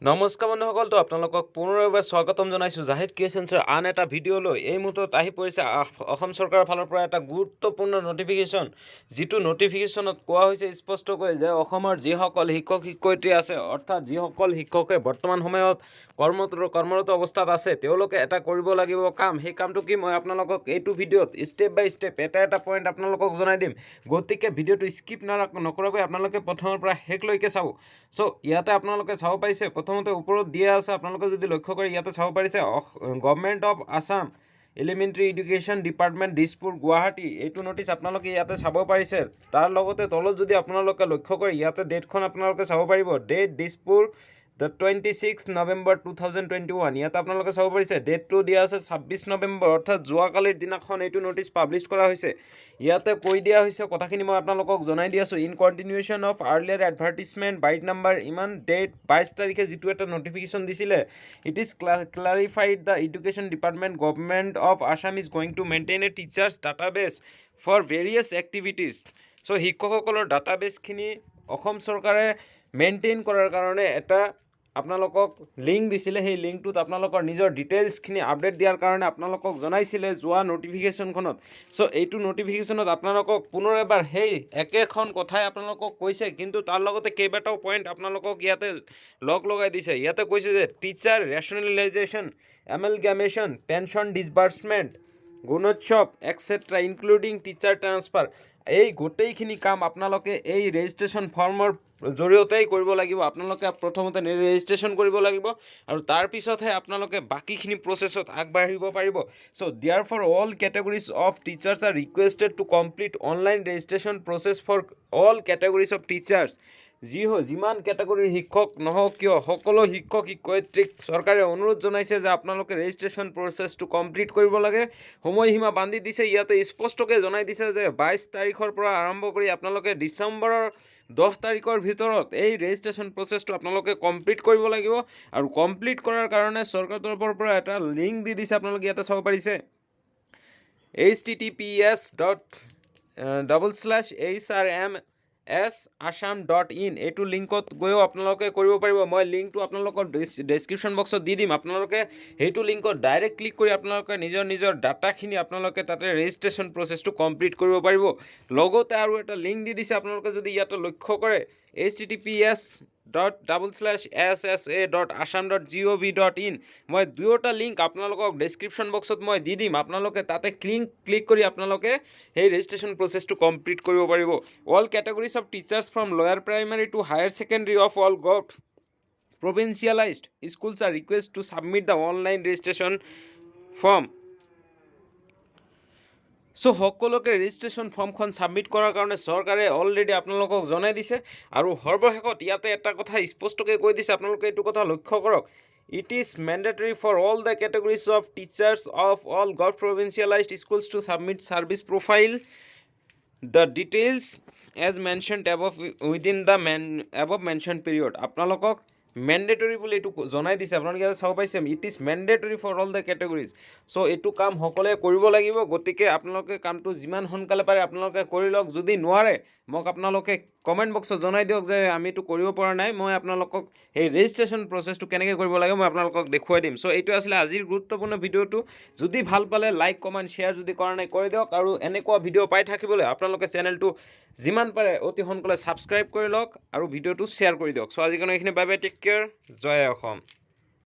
নমস্কাৰ বন্ধুসকল, তো আপোনালোকক পুনৰ এবাৰ স্বাগতম জনাইছোঁ জাহিদ ক্ৰিয়েশ্যনছৰ আন এটা ভিডিঅ'লৈ। এই মুহূৰ্তত আহি পৰিছে অসম চৰকাৰৰ ফালৰ পৰা এটা গুৰুত্বপূৰ্ণ নটিফিকেশ্যন, যিটো নটিফিকেশ্যনত কোৱা হৈছে স্পষ্টকৈ যে অসমৰ যিসকল শিক্ষক শিক্ষয়িত্ৰী আছে, অৰ্থাৎ যিসকল শিক্ষকে বৰ্তমান সময়ত কৰ্মৰত অৱস্থাত আছে, তেওঁলোকে এটা কৰিব লাগিব কাম। সেই কামটো কি, মই আপোনালোকক এইটো ভিডিঅ'ত ষ্টেপ বাই ষ্টেপ এটা এটা পইণ্ট আপোনালোকক জনাই দিম। গতিকে ভিডিঅ'টো স্কিপ নকৰাকৈ আপোনালোকে প্ৰথমৰ পৰা শেষলৈকে চাব। চ' ইয়াতে আপোনালোকে চাব পাৰিছে, প্ৰথমতে ওপৰত দিয়া আছে, আপোনালোকে যদি লক্ষ্য কৰে ইয়াতে চাব পাৰিছে, Government of Assam, Elementary Education Department, Dispur, Guwahati। এইটো নটিচ আপোনালোকে ইয়াতে চাব পাৰিছে। তাৰ লগতে তলত যদি আপোনালোকে লক্ষ্য কৰে, ইয়াতে ডেটখন আপোনালোকে চাব পাৰিব। Date Dispur, the 26 November 2021। ইয়াতে আপোনালোকে চাব পাৰিছে, ডেটটো দিয়া আছে 26 নৱেম্বৰ, অৰ্থাৎ যোৱাকালিৰ দিনাখন এইটো নটিচ পাব্লিছ কৰা হৈছে। ইয়াতে কৈ দিয়া হৈছে কথাখিনি, মই আপোনালোকক জনাই দি আছোঁ। In continuation of earlier advertisement vide number ইমান ডেট 22 তাৰিখে যিটো এটা নটিফিকেশ্যন দিছিলে, it is clarified the Education Department, Government of Assam is going to maintain a teachers database for various activities. So শিক্ষকসকলৰ ডাটাবেছখিনি অসম চৰকাৰে মেইনটেইন কৰাৰ কাৰণে এটা আপোনালোকক লিংক দিছিলে। সেই লিংকটোত আপোনালোকৰ নিজৰ ডিটেইলছখিনি আপডেট দিয়াৰ কাৰণে আপোনালোকক জনাইছিলে যোৱা নটিফিকেশ্যনখনত। চ' এইটো নটিফিকেশ্যনত আপোনালোকক পুনৰ এবাৰ সেই একেখন কথাই আপোনালোকক কৈছে, কিন্তু তাৰ লগতে কেইবাটাও পইণ্ট আপোনালোকক ইয়াতে লগ লগাই দিছে। ইয়াতে কৈছে যে teacher rationalization, amalgamation, pension disbursement, Gunotsav, etcetera, including teacher transfer, এই গোটেইখিনি কাম আপোনালোকে এই ৰেজিষ্ট্ৰেশ্যন ফৰ্মৰ জৰিয়তেই কৰিব লাগিব। আপোনালোকে প্ৰথমতে ৰেজিষ্ট্ৰেশ্যন কৰিব লাগিব আৰু তাৰপিছতহে আপোনালোকে বাকীখিনি প্ৰচেছত আগবাঢ়িব পাৰিব। So therefore, all categories of teachers are requested to complete online registration process for all categories of teachers. যিমান কেটেগৰীৰ শিক্ষক নহওক কিয়, সকলো শিক্ষক শিক্ষয়িত্ৰীক চৰকাৰে অনুৰোধ জনাইছে যে আপোনালোকে ৰেজিষ্ট্ৰেশ্যন প্ৰচেছটো কমপ্লিট কৰিব লাগে। সময়সীমা বান্ধি দিছে। ইয়াতে স্পষ্টকৈ জনাই দিছে যে 22 তাৰিখৰ পৰা আৰম্ভ কৰি আপোনালোকে ডিচেম্বৰৰ 10 তাৰিখৰ ভিতৰত এই ৰেজিষ্ট্ৰেশ্যন প্ৰচেছটো আপোনালোকে কমপ্লিট কৰিব লাগিব। আৰু কমপ্লিট কৰাৰ কাৰণে চৰকাৰৰ তৰফৰ পৰা এটা লিংক দি দিছে। আপোনালোকে ইয়াতে চাব পাৰিছে, https://hrmsassam.in। এইটো লিংকত গৈও আপোনালোকে কৰিব পাৰিব। মই লিংকটো আপোনালোকৰ ডেছক্ৰিপশ্যন বক্সত দি দিম। আপোনালোকে সেইটো লিংকত ডাইৰেক্ট ক্লিক কৰি আপোনালোকে নিজৰ নিজৰ ডাটাখিনি আপোনালোকে তাতে ৰেজিষ্ট্ৰেশ্যন প্ৰচেছটো কমপ্লিট কৰিব পাৰিব। লগতে আৰু এটা লিংক দি দিছে। আপোনালোকে যদি ইয়াতে লক্ষ্য কৰে, https://ssa.assam.gov.in। মই দুয়োটা লিংক আপোনালোকক ডেছক্ৰিপশ্যন বক্সত মই দি দিম। আপোনালোকে তাতে ক্লিক কৰি আপোনালোকে সেই ৰেজিষ্ট্ৰেশ্যন প্ৰচেছটো কমপ্লিট কৰিব পাৰিব। All categories of teachers from lower primary to higher secondary of all govt provincialized schools are request to submit the online registration form. So সকলোকে ৰেজিষ্ট্ৰেশ্যন ফৰ্মখন ছাবমিট কৰাৰ কাৰণে চৰকাৰে অলৰেডি আপোনালোকক জনাই দিছে। আৰু সৰ্বশেষত ইয়াতে এটা কথা স্পষ্টকৈ কৈ দিছে, আপোনালোকে এইটো কথা লক্ষ্য কৰক। It is mandatory for all the categories of teachers of all govt provincialized schools to submit service profile, the details as mentioned above, within the above mention period. আপোনালোকক মেণ্ডেটৰী বুলি এইটো জনাই দিছে। আপোনালোকে ইয়াতে চাব পাইছে, it is mandatory for all the categories. So এইটো কাম সকলোৱে কৰিব লাগিব। গতিকে আপোনালোকে কামটো যিমান সোনকালে পাৰে আপোনালোকে কৰি লওক। যদি নোৱাৰে, মোক আপোনালোকে কমেণ্ট বক্সত জনাই দিয়ক যে আমি এইটো কৰিব পৰা নাই। মই আপোনালোকক সেই ৰেজিষ্ট্ৰেশ্যন প্ৰচেছটো কেনেকৈ কৰিব লাগে, মই আপোনালোকক দেখুৱাই দিম। চ' এইটো আছিলে আজিৰ গুৰুত্বপূৰ্ণ ভিডিঅ'টো। যদি ভাল পালে লাইক, কমেণ্ট, শ্বেয়াৰ যদি কৰা নাই কৰি দিয়ক। আৰু এনেকুৱা ভিডিঅ' পাই থাকিবলৈ আপোনালোকে চেনেলটো যিমান পাৰে অতি সোনকালে ছাবস্ক্ৰাইব কৰি লওক আৰু ভিডিঅ'টো শ্বেয়াৰ কৰি দিয়ক। চ' আজিৰ কাৰণে এইখিনি। Bye bye, take care, জয় অসম।